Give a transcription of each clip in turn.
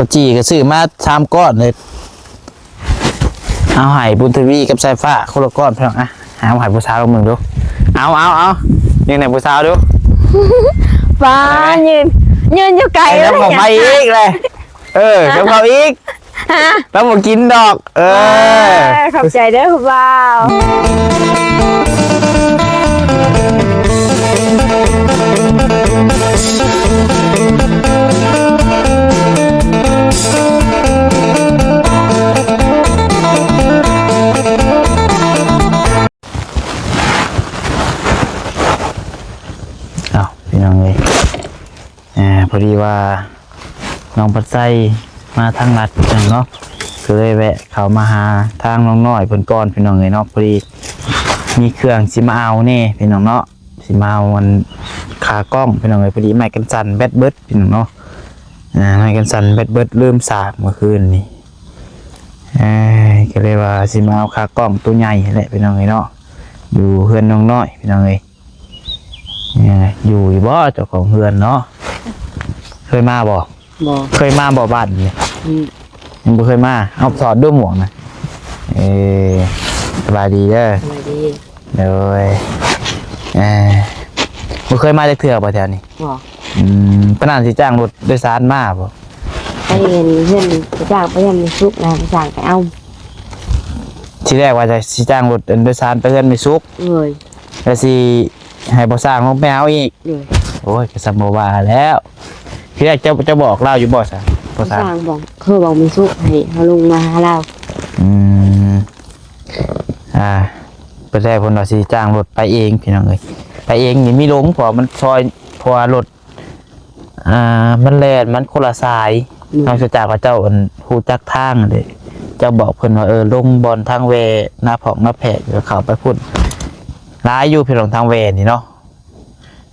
ເຂົ້າຈີ່ກໍຊື້ມາສາມກ້ອນເລີຍ. ເອົາໃຫ້ບຸນທະວີກັບສາຍຟ້າຄົນລະກ້ອນພີ່ນ້ອງ. ອ່ະ ເອົາໃຫ້ຜູ້ສາວລອງເບິ່ງດູ. ເອົາ ເອົາ ເອົາ ຍື່ນໃຫ້ຜູ້ສາວດູ. ປ້າ ໄດ້ໄໝ? ຢືນ ຢືນຢູ່ໄກ ໃຫ້ລາວເຂົ້າໄປອີກເລີຍ. ເອີ ເຈົ້າເຂົ້າອີກ. ຮະ? ລາວບໍ່ກິນດອກ. ເອີ ເອີ ຂອບໃຈເດີຜູ້ບ່າວ. ອ້າວ ພີ່ນ້ອງເອີຍ ອ່າ ພໍດີວ່ານ້ອງພັດໄຊມາທາງລັດເນາະ ກໍເລີຍແວະເຂົ້າມາຫາທາງນ້ອງນ້ອຍເພິ່ນກ່ອນ ພີ່ນ້ອງເອີຍເນາະ. ພໍດີມີເຄື່ອງຊິມາເອົາແດ່ ພີ່ນ້ອງເນາະ ຊິມາເອົາອັນຂາກ້ອງ ພີ່ນ້ອງເອີຍ. ພໍດີໄມ້ກັນສັ່ນແບັດເບິດ ພີ່ນ້ອງເນາະ ອ່າ ໄມ້ກັນສັ່ນແບັດເບິດ ລືມສາກເມື່ອຄືນນີ້ ເອີ ກໍເລີຍວ່າຊິມາເອົາຂາກ້ອງໂຕໃຫຍ່ຫັ້ນແຫຼະ ພີ່ນ້ອງເອີຍເນາະ ຢູ່ເຮືອນນ້ອງນ້ອຍ ພີ່ນ້ອງເອີຍ. ເອີ ຢູ່ຢູ່ບໍ່ເຈົ້າຂອງເຮືອນເນາະ? ເຄີຍມາບໍ່? ບໍ່. ເຄີຍມາບໍ່ບ້ານນີ້? ອືມ ຍັງບໍ່ເຄີຍມາ. ເອົາ ຖອດດູໝວກນະ. ເອີ ສະບາຍດີເດີ. ສະບາຍດີ. ໂດຍ. ເອີ ບໍ່ເຄີຍມາຈັກເທື່ອບໍ່ແຖວນີ້? ບໍ່. ອືມ ປານນັ້ນຊິຈ້າງລົດໂດຍສານມາບໍ່? ໄປເຫັນເຮືອນ ໄປຈ້າງໄປເຮືອນແມ່ສຸກນະ ໄປຈ້າງໄປເອົາ. ທີແລກວ່າຈະ ຊິຈ້າງລົດໂດຍສານໄປເຮືອນແມ່ສຸກ. ໂດຍ. ແລ້ວຊິໃຫ້ພໍ່ຊ່າງລົງໄປເອົາອີກ. ໂດຍ. ໂອ້ຍ ກໍສ່ຳບໍ່ວ່າແລ້ວ. ທີແລກເຈົ້າ ເຈົ້າບອກລາວຢູ່ບໍ່ຊະ ພໍ່ຊ່າງ? ພໍ່ຊ່າງບອກ ເຄີຍບອກແມ່ສຸກໃຫ້ເຮົາລົງມາຫາລາວ. ອືມ ອ່າ ປະແດກເພິ່ນວ່າຊິຈ້າງລົດໄປເອງ ພີ່ນ້ອງເອີຍ. ໄປເອງນີ້ມີລົງ ເພາະວ່າມັນຊອຍ ເພາະວ່າລົດ ອ່າ ມັນແລ່ນ ມັນຄົນລະສາຍ. ອືມ ນອກຈາກວ່າເຈົ້າ ອັນ ຮູ້ຈັກທາງເດ້ ເຈົ້າບອກເພິ່ນວ່າ ເອີ ລົງບ່ອນທາງແວ່ນາຜອກນາແພກ ກໍເຂົ້າໄປພຸ້ນ. ຫຼາຍຢູ່ພີ່ນ້ອງ ທາງແວ່ນີ້ເນາະ.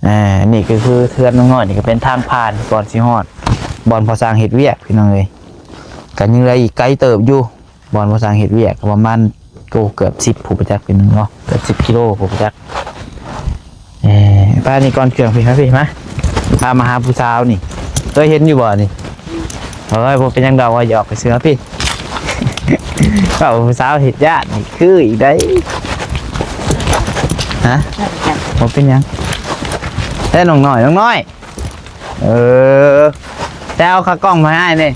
ອ່າ ອັນນີ້ກໍຄືເຮືອນນ້ອງນ້ອຍນີ້ ກໍເປັນທາງຜ່ານກ່ອນຊິຮອດບ່ອນພໍ່ຊ່າງເຮັດວຽກ ພີ່ນ້ອງເອີຍ. ກໍຍັງເຫຼືອອີກໄກເຕີບຢູ່ ບ່ອນພໍ່ຊ່າງເຮັດວຽກ ກໍປະມານ ໂອ້ ເກືອບສິບ ຜູ້ປະຈັກ ພີ່ນ້ອງເນາະ ເກືອບສິບກິໂລຜູ້ປະຈັກ. ເອີ ໄປນີ້ກ່ອນເຄື່ອງ ພີ່ມາ ພີ່ມາ ພາມາຫາຜູ້ສາວນີ້. ເຄີຍເຫັນຢູ່ບໍ່ນີ້? ເອີຍ ບໍ່ເປັນຫຍັງດອກ ວ່າຢອກຊື່ໆ ພີ່. ເວົ້າຜູ້ສາວເຮັດຢ້ານນີ້ຄືອີກໄດ໋. ຮະ? ບໍ່ເປັນຫຍັງ. ເອີ ນ້ອງນ້ອຍ ນ້ອງນ້ອຍ. ເອີ ແຕ່ເອົາຂາກ້ອງມາໃຫ້ອ້າຍແດ່.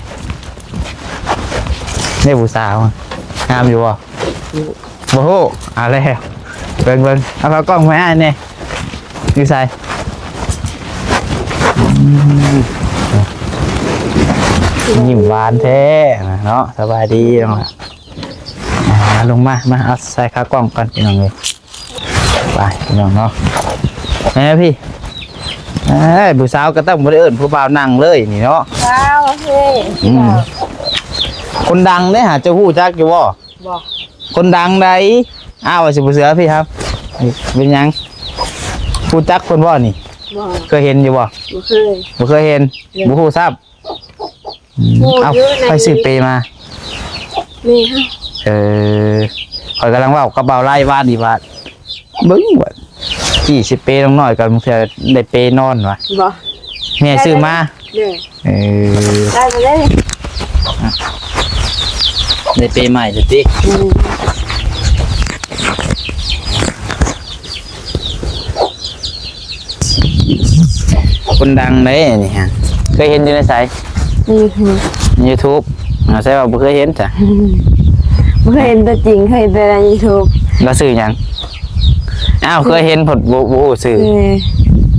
ນີ້ຜູ້ສາວ ງາມຢູ່ບໍ່? ບໍ່ຮູ້. ເອົາແລ້ວ ເບິ່ງໆ ເອົາຂາກ້ອງມາໃຫ້ອ້າຍແດ່. ຢູ່ໃສ? ອືມ ຍິ້ມຫວານແທ້ເນາະ. ສະບາຍດີເນາະ. ອ່າ ລົງມາ ມາ ເອົາໃສ່ຂາກ້ອງກ່ອນ ພີ່ນ້ອງເອີຍ. ໄປ ພີ່ນ້ອງເນາະ. ແມ່ພີ່ ເອີຍ ຜູ້ສາວກໍຕ້ອງບໍ່ໄດ້ເອີ້ນຜູ້ບ່າວນັ່ງເລີຍນີ້ເນາະ. ວ້າວ ເຮີ້ຍ ອືມ ຄົນດັງເດ້ຫາ ເຈົ້າຮູ້ຈັກຢູ່ບໍ່? ບໍ່. ຄົນດັງໃດ໋. ອ້າວ ວ່າຊິບໍ່ເຊື່ອ ພີ່ ເຮົາ ເປັນຫຍັງ? ຮູ້ຈັກເພິ່ນບໍ່ນີ້? ບໍ່. ເຄີຍເຫັນຢູ່ບໍ່? ບໍ່ເຄີຍ. ບໍ່ເຄີຍເຫັນ. ໂດຍ. ບໍ່ຮູ້ຊ້ຳ. ອືມ ເອົ້າ ໃຜຊື້ເປມາ? ແມ່ເຮົາ. ເອີ ຂ້ອຍກຳລັງເວົ້າກັບບ່າວໄລວານນີ້ວ່າ ເບິ່ງວ່າ ຈີ້ຊິເປນ້ອງນ້ອຍ ກໍບາງເທື່ອໄດ້ເປນອນວ່າ. ບໍ່. ແມ່ຊື້ມາ. ໂດຍ. ເອີ ໄດ້ມາເລີຍ. ໄດ້ເປໃໝ່ແລ້ວຕິ? ອືມ. ຄົນດັງເດ້ນີ້ຮະ. ເຄີຍເຫັນຢູ່ໃນໃສ? ໃນຢູທູບ. ຢູທູບ. ເອົາ ໃສວ່າບໍ່ເຄີຍເຫັນຊະ? ບໍ່ເຄີຍເຫັນຕົວຈິງ ເຄີຍເຫັນແຕ່ໃນຢູທູບ. ລາວຊື່ຫຍັງ? ອ້າວ ເຄີຍເຫັນ ບໍ່ ບໍ່ຮູ້ຊື່. ເອີ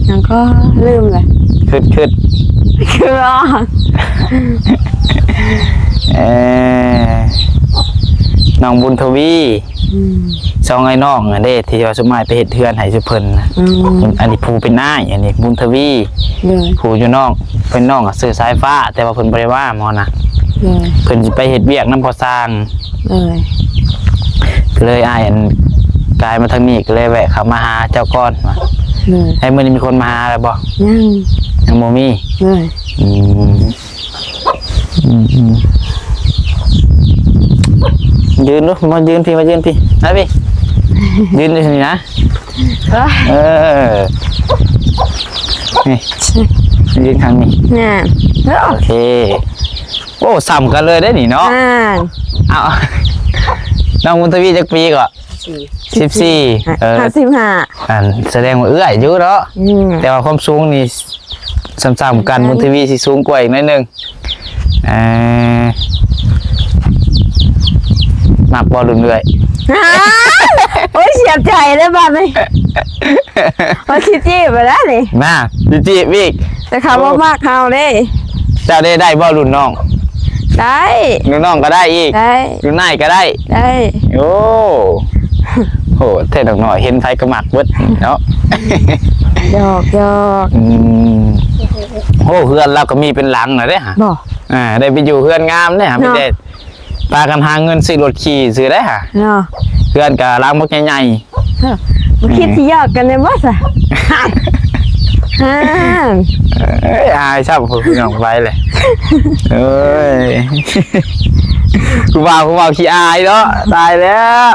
ຫຍັງກໍລືມລະ. ຄຶດ ຄຶດ ຄຶດບໍ່ອອກ. ເອີ ນ້ອງບຸນທະວີ. ອືມ ສອງອ້າຍນ້ອງຫັ້ນເດ້ ທີ່ວ່າຊຸມອ້າຍໄປເຮັດເຮືອນໃຫ້ຊຸມເພິ່ນນະ. ອືມ ອັນນີ້ຜູ້ເປັນອ້າຍ ອັນນີ້ບຸນທະວີ. ໂດຍ. ຜູ້ຢູ່ນ້ອງ ເປັນນ້ອງກໍຊື່ສາຍຟ້າ ແຕ່ວ່າເພິ່ນບໍ່ໄດ້ມາໝໍນະ. ໂດຍ. ເພິ່ນຊິໄປເຮັດວຽກນຳພໍ່ຊ່າງ. ໂດຍ. ກໍເລີຍອ້າຍອັນກາຍມາທາງນີ້ ກໍເລີຍແວະເຂົ້າມາຫາເຈົ້າກ່ອນວ່າ. ໂດຍ. ໃຫ້ມື້ນີ້ມີຄົນມາຫາແລ້ວບໍ່? ຍັງ ຍັງບໍ່ມີ. ໂດຍ. ອືມ ອືມ ອືມ ຢືນດູ ມາຢືນພີ້ ມາຢືນພີ້ ມາພີ້ ຢືນຢູ່ນີ້ນະ. ເອີ ເອີ ນີ້ ຢືນຂ້າງນີ້ ໂອເຄ. ໂອ້ ໂອ້ ສ່ຳກັນເລີຍເດ້ນີ້ເນາະ. ອ່າ ເອົາ ນ້ອງບຸນທະວີຈັກປີເກາະ? ສິບສີ່ ສິບສີ່ ເອີ ຫ້າສິບຫ້າ ອັນ ສະແດງວ່າເອື້ອຍຢູ່ເນາະ. ອືມ ແຕ່ວ່າຄວາມສູງນີ້ສ່ຳໆກັນ ບຸນທະວີຊິສູງກວ່າອີກໜ້ອຍໜຶ່ງ. ເອີ ມັກບໍ່ລຸ້ນເອື້ອຍ? ໂອ້ຍ ເສຍໃຈເດ້ບາດນີ້ ວ່າຊິຈີບແລ້ວນີ້ນະ ຊິຈີບອີກ ແຕ່ເຂົາບໍ່ມັກເຮົາເດ້. ເຈົ້າໄດ້ ໄດ້ບໍ່ລຸ້ນນ້ອງ? ໄດ້ ລຸ້ນນ້ອງກໍໄດ້ອີກ ໄດ້ ລຸ້ນອ້າຍກໍໄດ້ ໄດ້. ໂອ້ ໂຫ ແທ້ນ້ອງນ້ອຍ ເຫັນໃຜກໍມັກເບິດເນາະ. ຫຍອກໆ ອືມ ໂອ້ ເຮືອນລາວກໍມີເປັນຫຼັງແລ້ວເດ້ຫະ. ບໍ່ ອ່າ ໄດ້ໄປຢູ່ເຮືອນງາມເດ້ຫະ ເນາະ ມີແຕ່ ພາກັນຫາເງິນຊື້ລົດຂີ່ຊື່ໄດ້ຫະ ເນາະ. ເຮືອນກະຫຼັງບັກໃຫຍ່ໆ. ເອີ ບໍ່ຄິດ ອືມ ຊິຫຍອກກັນແດ່ບໍ່ຊະ? ອ່າ ເອີຍ ອາຍຊ້ຳ ພີ່ນ້ອງໄປເລີຍ. ເອີຍ ຜູ້ບ່າວ ຜູ້ບ່າວຂີ້ອາຍເນາະ. ຕາຍແລ້ວ.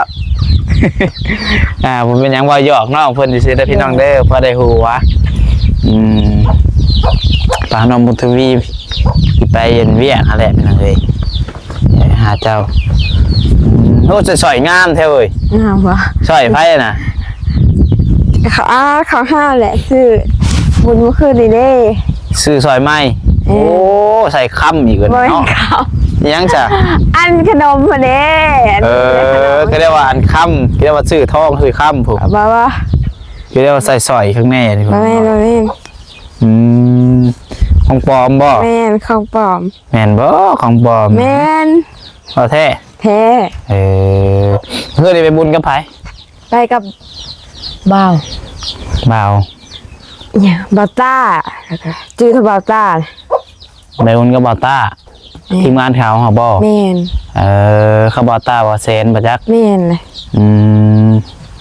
ອ່າ ບໍ່ເປັນຫຍັງ ເວົ້າຫຍອກນ້ອງເພິ່ນຊື່ໆເດີ ພີ່ນ້ອງເດີ ພໍໄດ້ຮູ້ວ່າ ອືມ ພານ້ອງບຸນທະວີ ຊິໄປເຮັດວຽກຫັ້ນແຫຼະ ພີ່ນ້ອງເອີຍ ຫາເຈົ້າ. ໂອ້ ສອຍງາມແທ້ເວີຍ. ງາມບໍ່? ສອຍໃຜນະ? ເຂົາ ເຂົາຫາແຫຼະ ຊື້ບຸນມື້ຄືນນີ້ເດ້ ຊື້ສອຍໃໝ່. ເອີ ໂອ້ ໃສ່ຄຳອີກເນາະ. ຫຍັງຊະ? ອັນຂະໜົມພຸ້ນເດ້. ເອີ ກໍເອີ້ນວ່າອັນຄຳ ກໍເອີ້ນວ່າຊື້ທອງຊື້ຄຳພຸ້ນ. ບໍ່ ບໍ່ ຄືໄດ້ວ່າໃສ່ສ້ອຍຂ້າງໃນນີ້. ບໍ່ແມ່ນ ບໍ່ແມ່ນ. ອືມ ຂອງປອມບໍ່? ແມ່ນ ຂອງປອມ. ແມ່ນບໍ່ ຂອງປອມ? ແມ່ນ. ເວົ້າແທ້? ແທ້. ເອີ ເຮືອນນີ້ໄປບຸນກັບໃຜ? ໄປກັບບ່າວ. ບ່າວ ຫຍັງ ບ່າວຕ້າ ແລ້ວກໍຈື່ເທົ່າບ່າວຕ້າ. ໄປບຸນກັບບ່າວຕ້າ ແມ່ນ ທີມງານເຂົາຫັ້ນບໍ່? ແມ່ນ. ເອີ ເຂົາບ່າວຕ້າ ບ່າວແສນ ບໍ່ຈັກ. ແມ່ນ. ອືມ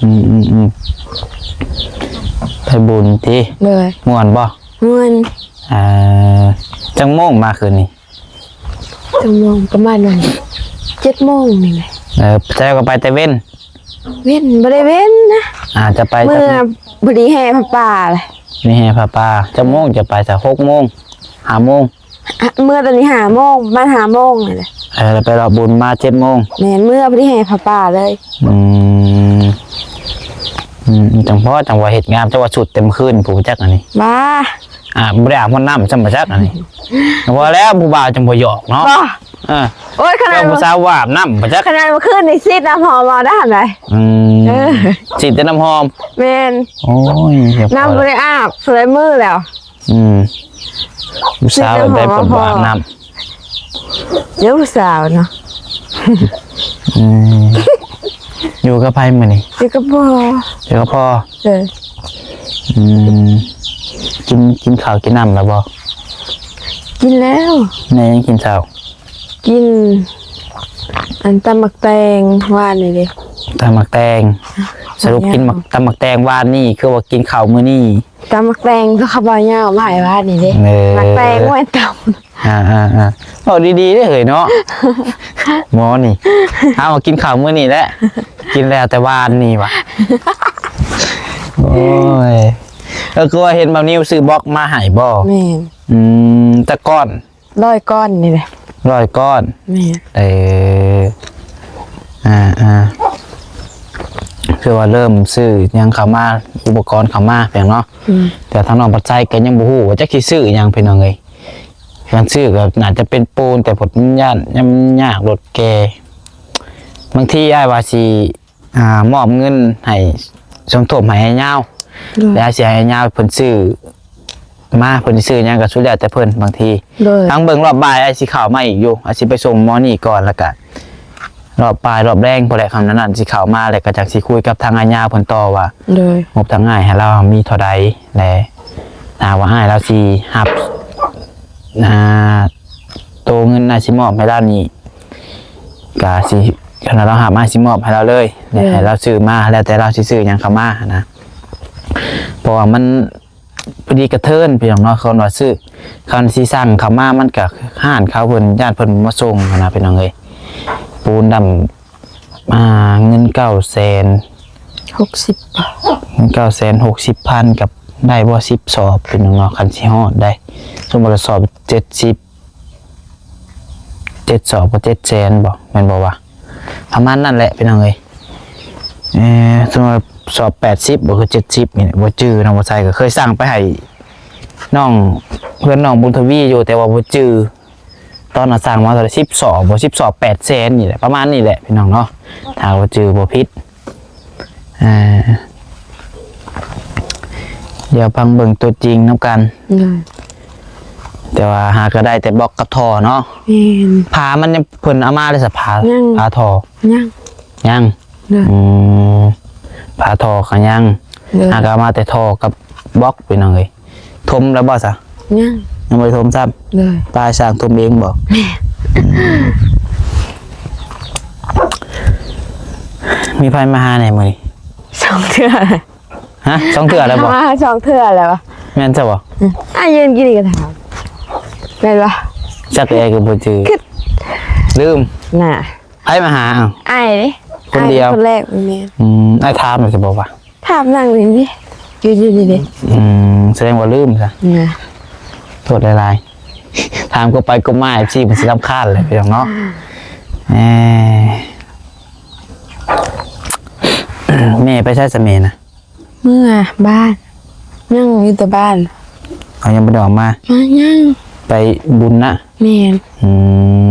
ອືມໆ ໄປບຸນຕິ? ໂດຍ. ມ່ວນບໍ່? ມ່ວນ. ເອີ ຈັກໂມງມາຄືນນີ້? ຈັກໂມງ? ປະມານວ່າເຈັດໂມງນີ້ແຫຼະ. ເອີ ແຕ່ກໍໄປແຕ່ເວັນ? ເວັນ ບໍ່ໄດ້ເວັນນະ. ອາດຈະໄປ ເມື່ອພໍດີແຫ່ຜ້າປ່າແຫຼະ. ມີແຫ່ຜ້າປ່າ. ຈັກໂມງຈະໄປຊະ? ຫົກໂມງ ຫ້າໂມງ? ອ່ະ ເມື່ອຕອນນີ້ຫ້າໂມງ ປະມານຫ້າໂມງນີ້ແຫຼະ. ເອີ ແລ້ວໄປເລາະບຸນມາເຈັດໂມງ. ແມ່ນ ເມື່ອພໍດີແຫ່ຜ້າປ່າເລີຍ. ອືມ ອືມ ຈັ່ງພໍ ຈັ່ງວ່າເຮັດງາມ ຈັ່ງວ່າສຸດແຕ່ມື້ຄືນພຸ້ນ ຈັກອັນນີ້. ບ້າ ອາບ ບໍ່ໄດ້ອາບຮອດນ້ຳຊ້ຳ ບໍ່ຈັກອັນນີ້. ວ່າແລ້ວຜູ້ບ່າວຈັ່ງບໍ່ຫຍອກເນາະ. ບໍ່ ເອີ ໂອ້ຍ ຂະໜາດ ເຈົ້າຜູ້ສາວບໍ່ອາບນ້ຳບໍ່ຈັກ. ຂະໜາດມື້ຄືນນີ້ສີດນ້ຳຫອມເອົາໄດ້ຫັ້ນໃດ. ອືມ ເອີ ສີດແຕ່ນ້ຳຫອມ. ແມ່ນ. ໂອ້ຍ ນ້ຳບໍ່ໄດ້ອາບຫຼາຍມື້ແລ້ວ. ອືມ ຜູ້ສາວແບບໃດເພິ່ນບໍ່ອາບນ້ຳ. ເອີ ຜູ້ສາວເນາະ. ອືມ ຢູ່ກັບໃຜມື້ນີ້? ຢູ່ກັບພໍ່. ຢູ່ກັບພໍ່. ເອີ ອືມ ກິນ ກິນເຂົ້າກິນນ້ຳແລ້ວບໍ່? ກິນແລ້ວ. ແມ່ຫຍັງກິນເຊົ້າ? ກິນອັນຕຳໝາກແຕງວານນີ້ເດ້. ຕຳໝາກແຕງ. ສະຫຼຸບກິນໝາກ ຕຳໝາກແຕງວານນີ້ ຄືວ່າກິນເຂົ້າມື້ນີ້? ຕຳໝາກແຕງກໍເຂົາເອົາຍາວມາໃຫ້ວານນີ້ເດ້. ເອີ ໝາກແຕງບໍ່ແມ່ນຕຳ. ອ່າໆໆ ເວົ້າດີໆເດ້ເຮີ້ຍເນາະ ໝໍນີ້. ເອົາ ກິນເຂົ້າມື້ນີ້ແຫຼະ ກິນແລ້ວແຕ່ວານນີ້ຫວາ. ໂອ້ຍ ເອີ ຄືວ່າເຫັນບ່າວນິວຊື້ບລັອກມາໃຫ້ບໍ່? ແມ່ນ. ອືມ ຈັກກ້ອນ? ຮ້ອຍກ້ອນນີ້ແຫຼະ. ຮ້ອຍກ້ອນ. ແມ່ນ. ເອີ ອ່າໆ ຄືວ່າເລີ່ມຊື້ຫຍັງເຂົ້າມາ ອຸປະກອນເຂົ້າມາ ພີ່ນ້ອງເນາະ. ອືມ ແຕ່ທາງນ້ອງພັດໄຊກໍຍັງບໍ່ຮູ້ວ່າຈັກຊິຊື້ຫຍັງ ພີ່ນ້ອງເອີຍ. ຄັນຊື້ກໍໜ້າຈະເປັນປູນ ແຕ່ເພິ່ນຢ້ານ ຍັງຍາກລົດແກ່. ບາງທີອ້າຍວ່າຊິ ອ່າ ມອບເງິນໃຫ້ ສົມທົບໃຫ້ອ້າຍຍາວ ໂດຍ ແລ້ວຊິໃຫ້ອ້າຍຍາວເພິ່ນຊື້ມາ ເພິ່ນຊິຊື້ຫຍັງກໍສຸດແລ້ວແຕ່ເພິ່ນ. ບາງທີ ໂດຍ ທາງເບິ່ງຮອບບ່າຍອ້າຍຊິເຂົ້າມາອີກຢູ່ ອ້າຍຊິໄປສົ່ງໝໍນີ້ກ່ອນ ແລ້ວກໍຮອບບ່າຍຮອບແລງພຸ້ນແຫຼະ ຄັນນັ້ນຊິເຂົ້າມາ ແລ້ວກໍຈັ່ງຊິຄຸຍກັບທາງອ້າຍຍາວເພິ່ນຕໍ່ວ່າ ໂດຍ ງົບທາງອ້າຍໃຫ້ລາວມີເທົ່າໃດ ແລະ ຖ້າວ່າອ້າຍລາວຊິຮັບ ອ່າ ໂຕເງິນອ້າຍຊິມອບໃຫ້ລາວນີ້ ກະຊິ ຄັນວ່າລາວຮັບ ອ້າຍຊິມອບໃຫ້ລາວເລີຍ ແລະ ເອີ ໃຫ້ລາວຊື້ມາ ແລ້ວແຕ່ລາວຊິຊື້ຫຍັງເຂົ້າມາຫັ້ນນະ. ເພາະວ່າມັນພໍດີກະເທີນ ພີ່ນ້ອງເນາະ ເຂົາວ່າຊື້ ຄັນຊິສັ່ງເຂົ້າມາ ມັນກະຮ້ານເຂົາເພິ່ນ ຢ້ານເພິ່ນມາສົ່ງຫັ້ນນະ ພີ່ນ້ອງເອີຍ. ປູນດຳ ອ່າ ເງິນເກົ້າແສນ ຫົກສິບ ເງິນເກົ້າແສນຫົກສິບພັນ ກັບໄດ້ບໍ່ ສິບສອບ ພີ່ນ້ອງເນາະ ຄັນຊິຮອດໄດ໋. ສົມມຸດວ່າສອບເຈັດສິບ ເຈັດສອບກໍເຈັດແສນບໍ່ ແມ່ນບໍ່ວະ? ປະມານນັ້ນແຫຼະພີ່ນ້ອງເອີຍ. ເອີ ສົມມຸດສອບແປດສິບບໍ່ ຄືເຈັດສິບນີ້ແຫຼະ ບໍ່ຈື່. ນ້ອງບໍ່ໃສ່ກໍເຄີຍສັ່ງໄປໃຫ້ນ້ອງ ເພື່ອນນ້ອງບຸນທະວີຢູ່ ແຕ່ວ່າບໍ່ຈື່ ຕອນນັ້ນສັ່ງມາເທົ່າໃດ ສິບສອບບໍ່ ສິບສອບແປດແສນນີ້ແຫຼະ ປະມານນີ້ແຫຼະພີ່ນ້ອງເນາະ ຖ້າວ່າຈື່ບໍ່ຜິດ. ອ່າ ດຽວຟັງເບິ່ງຕົວຈິງນຳກັນ. ໂດຍ ແຕ່ວ່າຫາກໍໄດ້ແຕ່ບລັອກກັບທໍ່ເນາະ. ແມ່ນ ຝາມັນຍັງ ເພິ່ນເອົາມາໄດ້ສະ ຝາ ຍັງ ຝາທໍ່ ຍັງ ຍັງ. ໂດຍ ອືມ ຝາທໍ່ກໍຍັງ. ໂດຍ ຫາກໍເອົາມາແຕ່ທໍ່ກັບບລັອກ ພີ່ນ້ອງເອີຍ. ຖົມແລ້ວບໍ່ຊະ? ຍັງ ຍັງບໍ່ໄດ້ຖົມຊ້ຳ. ໂດຍ ປ້າຊ່າງຖົມເອງບໍ່? ແມ່ນ ອືມ ມີໃຜມາຫາແດ່ມື້ນີ້? ສອງເທື່ອ. ຮະ? ສອງເທື່ອແລ້ວບໍ່? ມາສອງເທື່ອແລ້ວ. ແມ່ນຊະບໍ່? ອືມ ອ້າຍຢືນກິນນີ້ກໍຖາມ ແມ່ນບໍ່? ຈັກແອກໍບໍ່ຈື່ ລືມນະ. ໃຜມາຫາ? ອ້າວ ອ້າຍເດ້ ຄົນດຽວ ອ້າຍເປັນຄົນແລກ. ແມ່ນ ອືມ ອ້າຍຖາມແລ້ວຊິບອກວ່າ ຖາມນັ່ງນີ້ເດ້ ຢູ່ ຢູ່ນີ້ເດ້. ອືມ ສະແດງວ່າລືມຊະ. ນະ ໂທດຫຼາຍໆ ຖາມກົບໄປກົບມາ ເອັຟຊີ ເພິ່ນຊິລຳຄານແຫຼະພີ່ນ້ອງເນາະ. ເອີ ແມ່ໄປໃສຊະແມ່ນະ? ເມືອບ້ານ ຍັງຢູ່ແຕ່ບ້ານ. ເອົາ ຍັງບໍ່ໄດ້ອອກມາ? ມາຍັງ ໄປບຸນນະ. ແມ່ນ ອືມ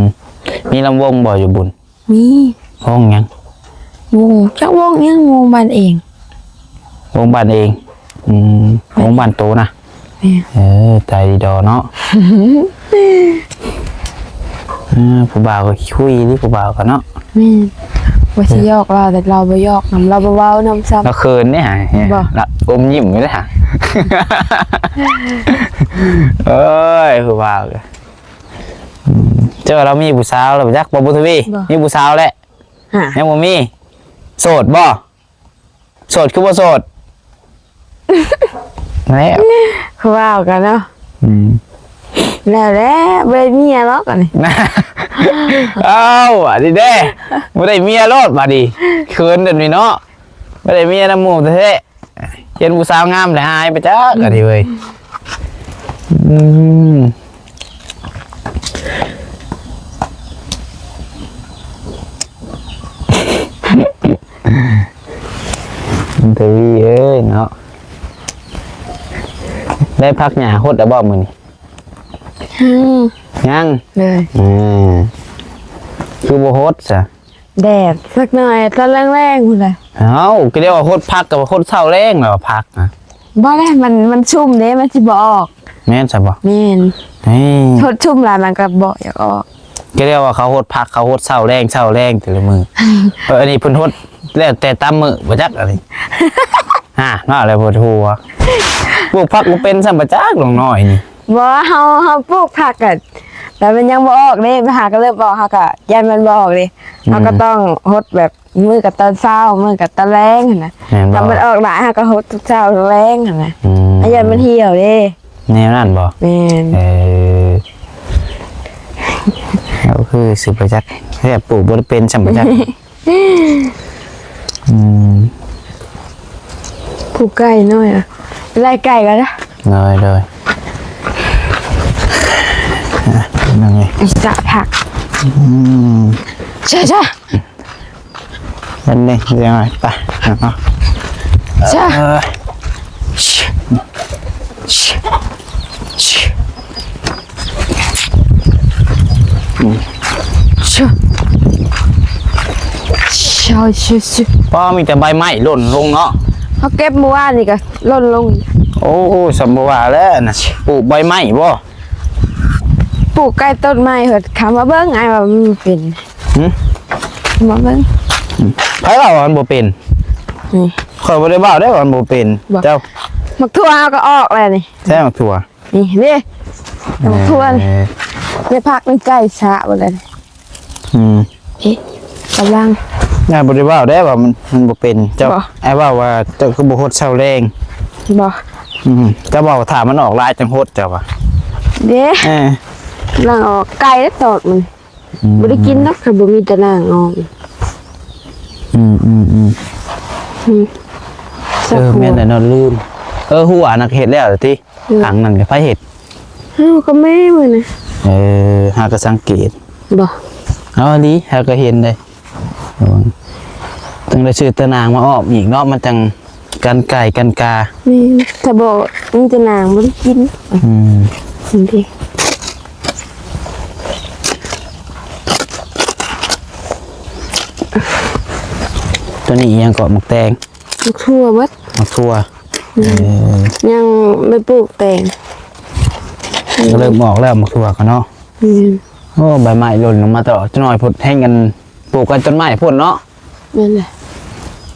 ມີລຳວົງບໍ່ຢູ່ບຸນ? ມີ ວົງຫຍັງ? ວົງ ຈັກວົງຫຍັງ ວົງບ້ານເອງ. ວົງບ້ານເອງ ອືມ ວົງບ້ານໂຕນະ. ແມ່ນ ເອີ ໃຈດີດອເນາະ. ເອີ ຜູ້ບ່າວກໍຂີ້ຄຸຍເດ ຜູ້ບ່າວກໍເນາະ. ແມ່ນ ວ່າຊິຫຍອກລາວ ແຕ່ລາວບໍ່ຫຍອກນຳ ລາວບໍ່ເວົ້ານຳຊ້ຳ. ລາວເຂີນເດ້ຫາ ບໍ່ ລາວອົມຍິ້ມຢູ່ເດ້ຫາ. ເອີຍ ຜູ້ບ່າວກໍ ອືມ ເຈົ້າວ່າລາວມີຜູ້ສາວແລ້ວບໍ່ຈັກ ບໍ່ ບຸນທະວີ? ບໍ່ ມີຜູ້ສາວແລ້ວ? ຫາ ຍັງບໍ່ມີ. ໂສດບໍ່? ໂສດຄືບໍ່ໂສດ? ແລ້ວ ຄືວ່າກັນເນາະ. ອືມ ແລ້ວແຫຼະ ບໍ່ໄດ້ເມຍຫຼອກອັນນີ້. ອ້າວ ອັນນີ້ເດ້ ບໍ່ໄດ້ເມຍໂລດບາດນີ້ ເຂີນແບບນີ້ເນາະ ບໍ່ໄດ້ເມຍນຳໝູ່ແທ້ໆ. ເຫັນຜູ້ສາວງາມແລ້ວຫາຍໄປຈັກ ອືມ ອັນນີ້ເວີຍ. ອືມ ທະວີເອີຍເນາະ ໄດ້ພັກຫຍ້າຫົດແລ້ວບໍ່ມື້ນີ້? ຍັງ ຍັງ ເລີຍ. ອືມ ຄືບໍ່ຫົດຊະ? ແດດສັກໜ້ອຍຕອນແລງໆພຸ້ນແຫຼະ. ເອົ້າ ກໍເລີຍວ່າຫົດຜັກ ກໍວ່າຫົດເຊົ້າແລງແລ້ວວ່າຜັກນະ. ບໍ່ແຫຼະ ມັນ ມັນຊຸ່ມເດ້ ມັນຊິບໍ່ອອກ. ແມ່ນຊະບໍ່? ແມ່ນ ນີ້ ຫົດຊຸ່ມຫຼາຍມັນກໍບໍ່ຢາກອອກ. ກໍເລີຍວ່າເຂົາຫົດຜັກ ເຂົາຫົດເຊົ້າແລງ ເຊົ້າແລງແຕ່ລະມື້. ເອີ ອັນນີ້ເພິ່ນຫົດແລ້ວແຕ່ຕາມມື້ບໍ່ຈັກອັນນີ້. ຫາ ເວົ້າແລ້ວປວດຫົວ ປູກຜັກບໍ່ເປັນຊ້ຳບໍ່ຈັກ ນ້ອງນ້ອຍນີ້. ບໍ່ ເຮົາ ເຮົາປູກຜັກກະ ແຕ່ມັນຍັງບໍ່ອອກເດ້ ໄປຫາກະເລີ່ມອອກ ເຮົາກະຢ້ານມັນບໍ່ອອກເດ້. ອືມ ເຮົາກະຕ້ອງຫົດແບບ ມື້ກະຕອນເຊົ້າ ມື້ກະຕອນແລງຫັ້ນນະ. ແມ່ນບໍ່? ຖ້າມັນອອກຫຼາຍ ເຮົາກະຫົດທຸກເຊົ້າແລງຫັ້ນນະ. ອືມ ຢ້ານມັນຫ່ຽວເດ້. ແນວນັ້ນບໍ່? ແມ່ນ ເອີ ເຮົາຄືຊິບໍ່ຈັກ ແທບປູກບໍ່ໄດ້ເປັນຊ້ຳບໍ່ຈັກ. ອືມ ຜູກໄກ່ໜ້ອຍອະ ໄລ່ໄກ່ກ່ອນນະ. ໂດຍ ໂດຍ ອ່ະ ນັ້ນໄງ ສະຜັກ. ອືມ ຊະ ຊະ ອັນນີ້ຍັງໄງ ໄປເນາະ ຊະ ເອີ. ຊະ ຊະ ຊະ ຊະ ປ້າ ມີແຕ່ໃບໄມ້ຫຼົ່ນລົງເນາະ. ເຮົາເກັບມື້ວານນີ້ກະຫຼົ່ນລົງ. ໂອ້ ສຳບໍ່ວ່າແລ້ວນະ ປູກໃບໄມ້ບໍ່? ປູກໃກ້ຕົ້ນໄມ້ເພິ່ນ ຄຳວ່າເບິ່ງ ອ້າຍວ່າມັນບໍ່ເປັນ. ຫຶ? ຄຳວ່າເບິ່ງ ໃຜວ່າມັນບໍ່ເປັນ? ນີ້ ຂ້ອຍບໍ່ໄດ້ເວົ້າເດ້ວ່າມັນບໍ່ເປັນ. ບໍ່ ເຈົ້າ ໝາກຖົ່ວເຮົາກະອອກແລ້ວນີ້. ໃສ່ໝາກຖົ່ວ ນີ້ເດ້ ໝາກຖົ່ວນີ້. ເອີ ໄດ້ພັກໃນໃກ້ສະບໍ່ໄດ້. ອືມ ເອີ ກຳລັງ ອ້າຍບໍ່ໄດ້ເວົ້າເດ້ວ່າມັນ ມັນບໍ່ເປັນ. ເຈົ້າ ບໍ່ ອ້າຍເວົ້າວ່າເຈົ້າຄືບໍ່ຫົດເຊົ້າແລງ. ບໍ່ ອືມ ເຈົ້າເວົ້າຖ້າມັນອອກຫຼາຍຈັ່ງຫົດ ເຈົ້າວ່າເດ້. ເອີ ກຳລັງອອກ ໄກ່ແລ້ວຕອດມັນ. ອືມ ບໍ່ໄດ້ກິນດອກ ຄັນບໍ່ມີຕາໜ່າງອອກ. ອືມ ອືມ ອືມ ອືມ ເອີ ແມ່ນແຫຼະເນາະ ລືມ. ເອີ ຫົວອັນນັ້ນກະເຮັດແລ້ວຕິ. ເອີ ທາງນັ້ນກະໃຜເຮັດ? ເຮົາກະແມ່ມື້ນະ. ເອີ ຫາກະສັງເກດ ບໍ່ ເອົາອີ່ຫຼີ ເຮົາກໍເຫັນເດ້ ຕ້ອງໄດ້ຊື້ຕາໜ່າງມາອ້ອມອີກເນາະ ມັນຈັ່ງກັນໄກ່ກັນກາ. ແມ່ນ ຖ້າບໍ່ມີຕາໜ່າງບໍ່ໄດ້ກິນ. ອືມ ນີ້ເດ້ ຕົວນີ້ອີ່ຫຍັງເກາະ? ໝາກແຕງ ໝາກຖົ່ວເບິດ ໝາກຖົ່ວ. ອືມ ເອີ ຍັງໄປປູກແຕງ ກໍເລີ່ມອອກແລ້ວໝາກຖົ່ວກໍເນາະ. ແມ່ນ ໂອ້ ໃບໄມ້ຫຼົ່ນລົງມາຕະຫຼອດ ຈັກໜ້ອຍພຸ້ນແຮ່ງກັນປູກກັນຕົ້ນໄມ້ພຸ້ນເນາະ. ແມ່ນແຫຼະ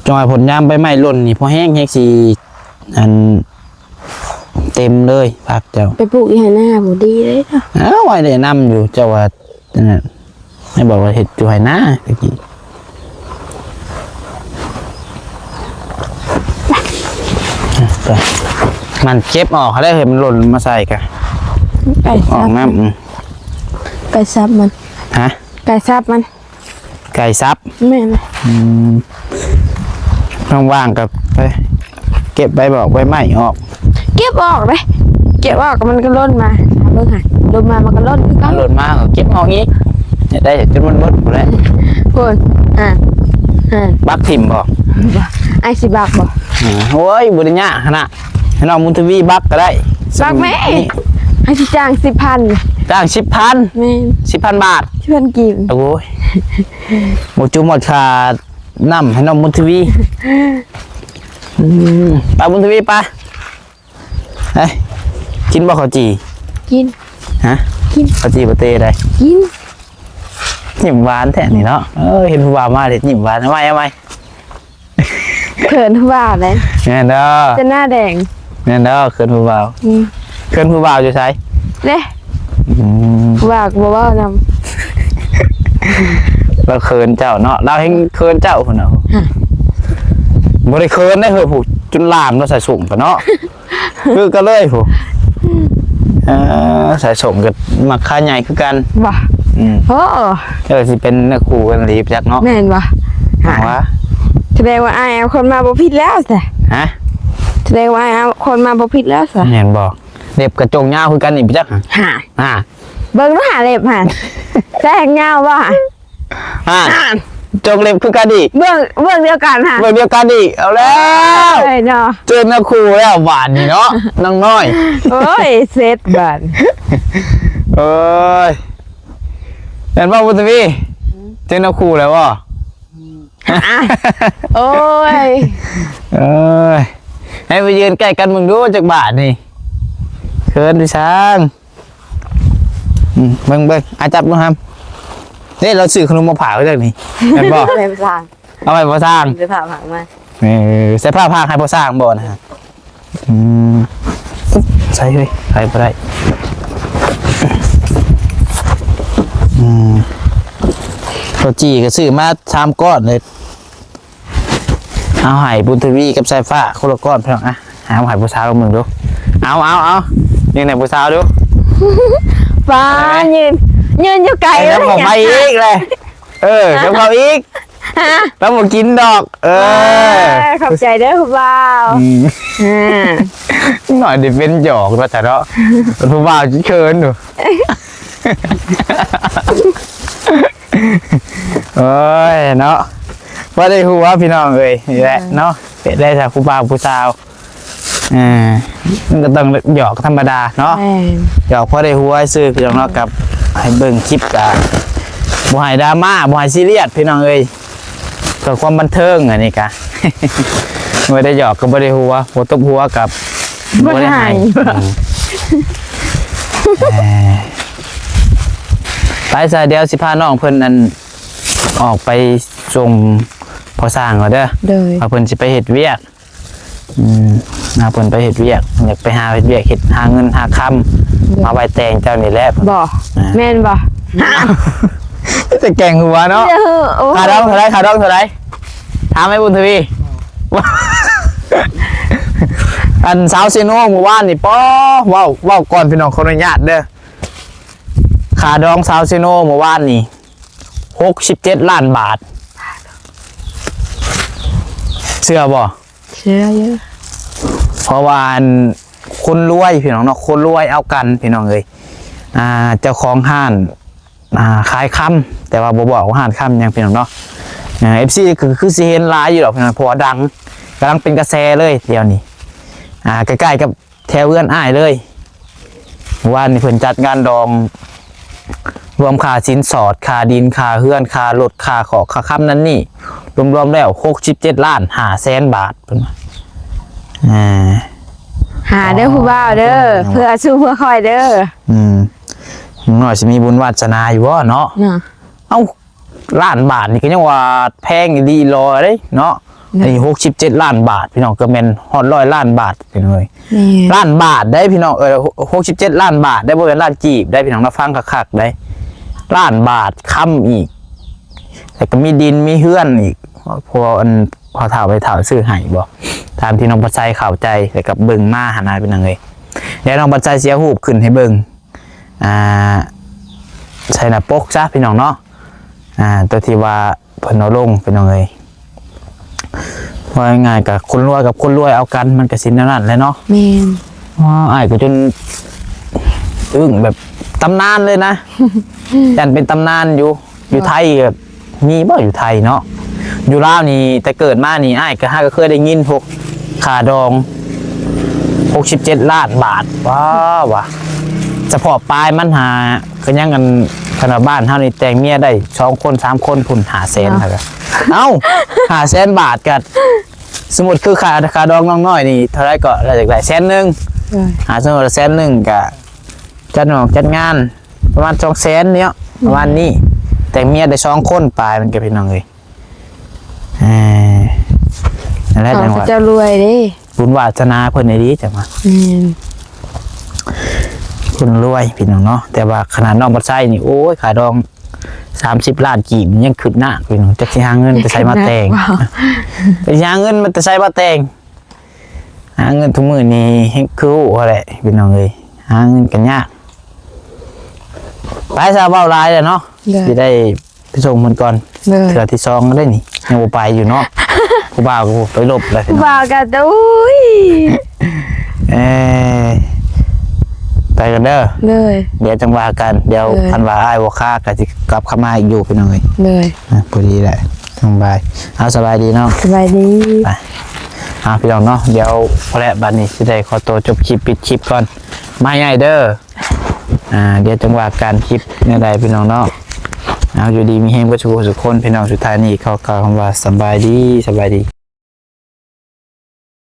ຈັກໜ້ອຍພຸ້ນຍາມໃບໄມ້ຫຼົ່ນນີ້ພໍແຮງ ແຮງຊິອັນເຕັມເລີຍຜັກເຈົ້າ. ໄປປູກຢູ່ໄຮ່ນາບໍ່ດີເລີຍເນາະ. ເອີ ໄວ້ແນະນຳຢູ່ ເຈົ້າວ່າ ອັນນັ້ນ ໃຫ້ບອກວ່າເຮັດຢູ່ໄຮ່ນາຕະກີ້ ມັນເກັບອອກຫັ້ນແຫຼະ ໃຫ້ມັນຫຼົ່ນມາໃສ່ກະ ໄກ່ ອອກນ້ຳ ໄກ່ສັບມັນ ຮະ ໄກ່ສັບມັນ ໄກ່ສັບ. ແມ່ນ ອືມ ວ່າງໆກໍໄປເກັບໃບບອກໃບໄມ້ອອກ ເກັບອອກເດ້ ເກັບອອກມັນກໍຫຼົ່ນມາ ເບິ່ງຫັ້ນ ຫຼົ່ນມາມັນກໍຫຼົ່ນຄືເກົ່າ ຫຼົ່ນມາກໍເກັບອອກອີກ ໄດ້ຈົນມັນເບິດພຸ້ນແຫຼະ ພຸ້ນ ອ່າ ອ່າ ບັກຖິ້ມບໍ? ອ້າຍຊິບັກບໍ? ໂອ້ຍ ບໍ່ໄດ້ຍາກຫັ້ນນະ ໃຫ້ນ້ອງບຸນທະວີບັກກໍໄດ້ ບັກແມ້ ອ້າຍຊິຈ້າງສິບພັນ ຈ້າງສິບພັນ. ແມ່ນ ສິບພັນບາດ ສິບພັນກີບ. ໂອ້ຍ ໝົດຈຸໝົດຄ່ານ້ຳໃຫ້ນ້ອງບຸນທະວີ. ອືມ ໄປບຸນທະວີໄປ. ເອີຍ ກິນບໍ່ເຂົ້າຈີ່? ກິນ ຮະ? ກິນ ເຂົ້າຈີ່ປາເຕ້ໄດ໋ ກິນ. ຍິ້ມຫວານແທ້ນີ້ເນາະ ເອີ ເຫັນຜູ້ບ່າວມາເຮັດຍິ້ມຫວານ. ເອົາໃໝ່ ເອົາໃໝ່ ເຂີນຜູ້ບ່າວເດ້. ແມ່ນເດີ ຈະໜ້າແດງ. ແມ່ນເດີ ເຂີນຜູ້ບ່າວ. ອືມ ເຂີນຜູ້ບ່າວຢູ່ໃສເດ້? ອືມ ຜູ້ບ່າວກໍບໍ່ເວົ້ານຳ ລາວເຂີນເຈົ້າເນາະ ລາວແຮ່ງເຂີນເຈົ້າພຸ້ນນະ. ຮະ ບໍ່ໄດ້ເຂີນເດ້ເຮີ້ຍ ຜູ້ຈົນຫຼາມລາວໃສ່ສົ້ງກະເນາະ ຄືກັນເລີຍພຸ້ນ. ເອີ ສາຍສົມກໍມັກຂາໃຫຍ່ຄືກັນ. ວ່າ ອືມ ໂອ້ ເອີ ຊິເປັນເນື້ອຄູ່ກັນອີ່ຫຼີຈັກເນາະ. ແມ່ນບໍ່? ຫາ ຫາ ວ່າ ສະແດງວ່າອ້າຍເອົາຄົນມາບໍ່ຜິດແລ້ວຊະ. ຮະ? ສະແດງວ່າອ້າຍເອົາຄົນມາບໍ່ຜິດແລ້ວຊະ. ແມ່ນບໍ່? ເລັບກະຈົງຍາວຄືກັນນີ້ໄປຈັກ. ຫາ ຫາ ຫາ ເບິ່ງດູຫາເລັບຫັ້ນ ແຊງຍາວບໍ່? ອ່າ ອ່າ ຈົງເລັບຄືກັນອີກ ເບື້ອງ ເບື້ອງດຽວກັນຫະ ເບື້ອງດຽວກັນອີກ ເອົາແລ້ວ ເອີຍເນາະ ເຈີນະຄູ່ແລ້ວບາດນີ້ເນາະ ນາງນ້ອຍ. ໂອ້ຍ ເສັດບາດ ໂອ້ຍ ແມ່ນບໍ່ບຸນທະວີ? ເຈີນະຄູ່ແລ້ວບໍ່? ອ່ະ ໂອ້ຍ ເອີຍ ໃຫ້ໄປຢືນໃກ້ກັນເບິ່ງດູຈັກບາດນີ້ ເຂີນໄປຊ່າງ. ອືມ ເບິ່ງ ເບິ່ງ ອາ ຈັບເບິ່ງຫຳ ເດ້ ລາວຊື້ຂະໜົມມາຝາກໄວ້ຈັກນີ້ ແມ່ນບໍ່? ເອົາໄວ້ພໍ່ຊ່າງ ເອົາໄວ້ພໍ່ຊ່າງ ໃສ່ຜ້າພັກມາ ເອີ ໃສ່ຜ້າພັກໃຫ້ພໍ່ຊ່າງບໍ່ນະ? ອືມ ໃສ່ເຮີ້ຍ ໃສ່ບໍ່ໄດ້. ອືມ ເຂົ້າຈີ່ກໍຊື້ມາສາມກ້ອນເລີຍ. ເອົາໃຫ້ບຸນທະວີກັບສາຍຟ້າຄົນລະກ້ອນພີ່ນ້ອງ. ອ່ະ ເອົາໃຫ້ຜູ້ສາວລອງເບິ່ງດູ ເອົາ ເອົາ ເອົາ ຍື່ນໃຫ້ຜູ້ສາວດູ. ປ້າ ໄດ້ໄໝ? ຢືນ ຢືນຢູ່ໄກ ເອີ ແລ້ວກໍໄປອີກແຫຼະ ເອີ ກັບເຂົາອີກ ຮະ ແລ້ວບໍ່ກິນດອກ ເອີ ເອີ ຂອບໃຈເດີຜູ້ບ່າວ ອືມ ອ່າ ໜ້ອຍໄດ້ເປັນຫຍອກວ່າຊັ້ນເນາະ ຜູ້ບ່າວຊິເຂີນຢູ່. ໂອ້ຍເນາະ ບໍ່ໄດ້ຫົວພີ່ນ້ອງເອີຍ ນີ້ແຫຼະເນາະ ເປັນໄດ້ຊະຜູ້ບ່າວຜູ້ສາວ ເອີ ມັນກໍຕ້ອງຫຍອກທຳມະດາເນາະ ແມ່ນ ຫຍອກພໍໄດ້ຫົວຊື່ພີ່ນ້ອງເນາະ ກັບໃຫ້ເບິ່ງຄລິບກະບໍ່ໃຫ້ດຣາມາ ບໍ່ໃຫ້ຊີຣຽສພີ່ນ້ອງເອີຍ ເພື່ອຄວາມບັນເທີງ ອັນນີ້ກະ ບໍ່ໄດ້ຫຍອກກໍບໍ່ໄດ້ຫົວ ບໍ່ຕົບຫົວກັບ ບໍ່ໄດ້ໃຫ້ ອືມ ເອີ ໄປຊະ ດຽວຊິພານ້ອງເພິ່ນ ອັນ ອອກໄປສົ່ງພໍ່ຊ່າງກ່ອນເດີ ໂດຍ ວ່າເພິ່ນຊິໄປເຮັດວຽກ ອືມ ວ່າເພິ່ນໄປເຮັດວຽກ ຢາກໄປຫາເຮັດວຽກ ເຮັດ ຫາເງິນຫາຄຳ ໂດຍ ມາໄວ້ແຕ່ງເຈົ້ານີ້ແຫຼະ ບໍ່ ອ່າ ແມ່ນບໍ່? ມີແຕ່ແກ່ງຫົວເນາະ ເອີ ໂອ້ ຄ່າດອງເທົ່າໃດ? ຄ່າດອງເທົ່າໃດ? ຖາມໃຫ້ບຸນທະວີ ອັນ ສາວເຊໂນມື້ວານນີ້ ປໍ ເວົ້າ ເວົ້າກ່ອນພີ່ນ້ອງ ຂໍອະນຸຍາດເດີ ຄ່າດອງສາວເຊໂນມື້ວານນີ້ ຫົກສິບເຈັດລ້ານບາດ ເຊື່ອບໍ່? ເຊື່ອຢູ່ ເພາະວ່າ ອັນ ຄົນລວຍພີ່ນ້ອງເນາະ ຄົນລວຍເອົາກັນພີ່ນ້ອງເອີຍ ອ່າ ເຈົ້າຂອງຮ້ານ ອ່າ ຂາຍຄຳ ແຕ່ວ່າບໍ່ບອກວ່າຮ້ານຄຳຫຍັງ ພີ່ນ້ອງເນາະ. ເອີ ເອັຟຊີ ກໍຄືຊິເຫັນຫຼາຍຢູ່ດອກ ພີ່ນ້ອງ ເພາະວ່າດັງ ກຳລັງເປັນກະແສເລີຍດຽວນີ້. ອ່າ ໃກ້ໆກັບແຖວເຮືອນອ້າຍເລີຍ. ວານນີ້ເພິ່ນຈັດງານດອງ ລວມຄ່າສິນສອດ, ຄ່າດິນ, ຄ່າເຮືອນ, ຄ່າລົດ, ຄ່າຂອກ, ຄ່າຄຳນັ້ນນີ້ ລວມໆແລ້ວ ຫົກສິບເຈັດລ້ານຫ້າແສນບາດ ເພິ່ນວ່າ. ອ່າ ຫາເດີຜູ້ບ່າວເດີ ເພື່ອສູ່ເພື່ອຂ້ອຍເດີ. ອືມ ໜ້ອຍຊິມີບຸນວາສະໜາຢູ່ບໍ່ເນາະ? ເນາະ ເອົ້າ ລ້ານບາດນີ້ກໍຍັງວ່າແພງອີ່ຫຼີຫຼໍເດ້ເນາະ. ໂດຍ ອັນນີ້ຫົກສິບເຈັດລ້ານບາດ ພີ່ນ້ອງ ກໍແມ່ນຮອດຮ້ອຍລ້ານບາດ ພີ່ນ້ອງເອີຍ. ແມ່ນ ລ້ານບາດເດ້ ພີ່ນ້ອງເອີຍ ຫົກສິບເຈັດລ້ານບາດເດ້ ບໍ່ແມ່ນລ້ານກີບເດ້ ພີ່ນ້ອງເນາະ. ຟັງຄັກໆເດ້ ລ້ານບາດຄຳອີກ ແລ້ວກໍມີດິນມີເຮືອນອີກ ເພາະວ່າອັນພໍ່ເຖົ້າແມ່ເຖົ້າຊື້ໃຫ້ບໍ ຕາມທີ່ນ້ອງບັດໄຊເຂົ້າໃຈ ແລ້ວກໍເບິ່ງມາຫັ້ນນະ ພີ່ນ້ອງເອີຍ. ດຽວນ້ອງບັດໄຊຊິເອົາຮູບຂຶ້ນໃຫ້ເບິ່ງ ອ່າ ໃສ່ໜ້າປົກຊະ ພີ່ນ້ອງເນາະ. ອ່າ ຕົວທີ່ວ່າເພິ່ນເອົາລົງ ພີ່ນ້ອງເອີຍ ເວົ້າງ່າຍໆ ກໍຄົນລວຍກັບຄົນລວຍເອົາກັນ ມັນກໍຊິແນວນັ້ນແຫຼະເນາະ. ແມ່ນ ອໍ ອ້າຍກໍຈົນອຶ້ງ ແບບຕຳນານເລີຍນະ ຢ້ານເປັນຕຳນານຢູ່. ຢູ່ໄທກໍມີບໍ່ ຢູ່ໄທເນາະ? ຢູ່ລາວນີ້ ແຕ່ເກີດມານີ້ ອ້າຍກໍຫາກໍເຄີຍໄດ້ຍິນພວກຄ່າດອງຫົກສິບເຈັດລ້ານບາດ. ວ້າວ ວ່າສະເພາະປາຍມັນຫາກໍຍັງ ອັນ ຄັນວ່າບ້ານເຮົານີ້ແຕ່ງເມຍໄດ້ສອງຄົນສາມຄົນພຸ້ນ ຫ້າແສນ ເນາະ ເຮົາກໍ ເອົ້າ ຫ້າແສນບາດກໍ ສົມມຸດຄືຄ່າ ຄ່າດອງນ້ອງນ້ອຍນີ້ເທົ່າໃດກໍ ໄດ້ຈັກໄດ້ແສນໜຶ່ງ. ໂດຍ ອ່າ ສົມມຸດວ່າແສນໜຶ່ງກໍ ຈັດໜອກຈັດງານປະມານສອງແສນນີ້ເນາະ ປະມານນີ້. ແຕ່ງເມຍໄດ້ສອງຄົນປາຍມັນກໍ ພີ່ນ້ອງເອີຍ. ເອີ ນັ້ນແຫຼະ ເຂົາ ຈັ່ງວ່າເຈົ້າລວຍເດ້ ບຸນວາສະໜາເພິ່ນນີ້ດີ ຈັ່ງວ່າ. ແມ່ນ ຄົນລວຍ ພີ່ນ້ອງເນາະ. ແຕ່ວ່າຂະໜາດນ້ອງບັດໄຊນີ້ ໂອ້ຍ ຄ່າດອງສາມສິບລ້ານກີບ ຍັງຄຶດໜັກ ພີ່ນ້ອງ ຈັກຊິຫາເງິນແຕ່ໃສມາແຕ່ງ ຈັກຊິຫາເງິນມາແຕ່ໃສມາແຕ່ງ. ຫາເງິນທຸກມື້ນີ້ຄືຮູ້ຫັ້ນແຫຼະ ພີ່ນ້ອງເອີຍ ຫາເງິນກໍຍາກ. ໄປຊະ ເວົ້າຫຼາຍແລ້ວເນາະ. ໂດຍ ຊິໄດ້ໄປສົ່ງເພິ່ນກ່ອນ. ໂດຍ ເທື່ອທີສອງເດ້ນີ້ ຍັງບໍ່ໄປຢູ່ເນາະ ຜູ້ບ່າວກໍໄປລົບແລ້ວ ຜູ້ບ່າວກໍ ອຸ້ຍ ເອີ ໄປກ່ອນເດີ. ໂດຍ ດຽວຈັ່ງວ່າກັນ ດຽວ ໂດຍ ຄັນວ່າອ້າຍບໍ່ຄາກໍຊິກັບເຂົ້າມາອີກຢູ່ ພີ່ນ້ອງເອີຍ. ໂດຍ ອ່ະ ພໍດີແຫຼະ ສະບາຍ. ເອົາ ສະບາຍດີເນາະ ສະບາຍດີ. ໄປ ອ່າ ພີ່ນ້ອງເນາະ ດຽວພໍແລ້ວ ບັດນີ້ຊິໄດ້ຂໍຕົວຈົບຄລິບ ປິດຄລິບກ່ອນ ມາໃຫຍ່ເດີ. ອ່າ ດຽວຈັ່ງວ່າກັນ ຄລິບແນວໃດ ພີ່ນ້ອງເນາະ. ເອົາ ຢູ່ດີມີແຮງເບິດສູ່ຜູ້ສູ່ຄົນ ພີ່ນ້ອງ. ສຸດທ້າຍນີ້ຂໍກ່າວຄຳວ່າ ສະບາຍດີ ສະບາຍດີ.